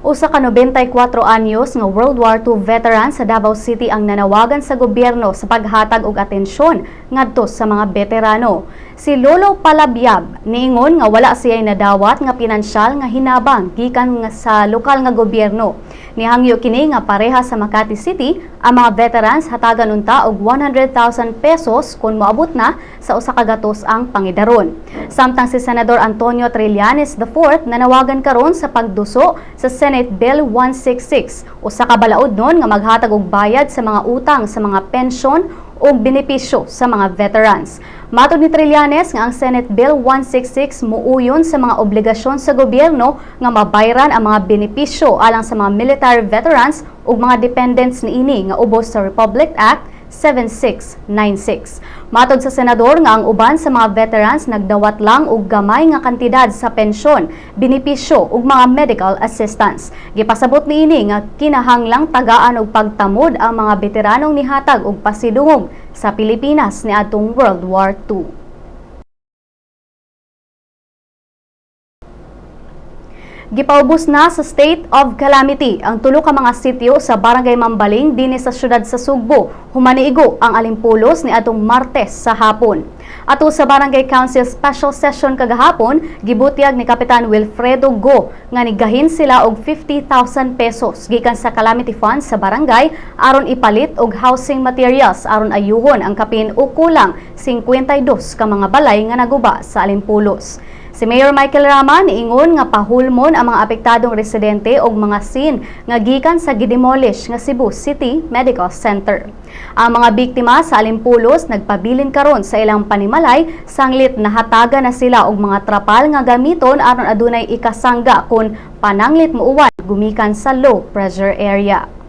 Usa ka 94 anyos nga World War II veteran sa Davao City ang nanawagan sa gobyerno sa paghatag og atensyon ngadto sa mga veterano. Si Lolo Palabyab niingon nga wala siya nadawat nga pinansyal nga hinabang gikan nga sa lokal nga gobyerno. Nihangyo kini nga pareha sa Makati City, ang mga veterans hatagan unta og 100,000 pesos kung moabot na sa 1 ka gatos ang pangidaron. Samtang si Senador Antonio Trillanes IV nanawagan karon sa pagduso sa Senate Bill 166, usa ka balaod nun nga maghatag og bayad sa mga utang sa mga pensyon ug benepisyo sa mga veterans. Matod ni Trillanes nga ang Senate Bill 166 muuyon sa mga obligasyon sa gobyerno nga mabayran ang mga benepisyo alang sa mga military veterans ug mga dependents niini nga ubos sa Republic Act 7696. Matod sa senador nga ang uban sa mga veterans nagdawat lang og gamay nga kantidad sa pensyon, benepisyo ug mga medical assistance. Gipasabot niini nga kinahanglang tagaan og pagtamod ang mga veteranong nihatag og pasidungog sa Pilipinas niadtong World War II. Gipaubos na sa state of calamity ang tulo ka mga sityo sa Barangay Mambaling dinhi sa syudad sa Sugbo. Human niigo ang alimpulos niadtong Martes sa hapon. Ato sa Barangay Council Special Session kagahapon, gibutyag ni Kapitan Wilfredo Go nga nigahin sila og 50,000 pesos gikan sa calamity fund sa barangay aron ipalit og housing materials aron ayuhon ang kapin o kulang 52 ka mga balay nga naguba sa alimpulos. Si Mayor Michael Rama niingon nga pahulmon ang mga apektadong residente og mga sin nga gikan sa gidemolish nga Cebu City Medical Center. Ang mga biktima sa alimpulos nagpabilin karon sa ilang panimalay sanglit nahatagan na sila og mga trapal nga gamiton aron adunay ikasangga kung pananglit muuwan gumikan sa low pressure area.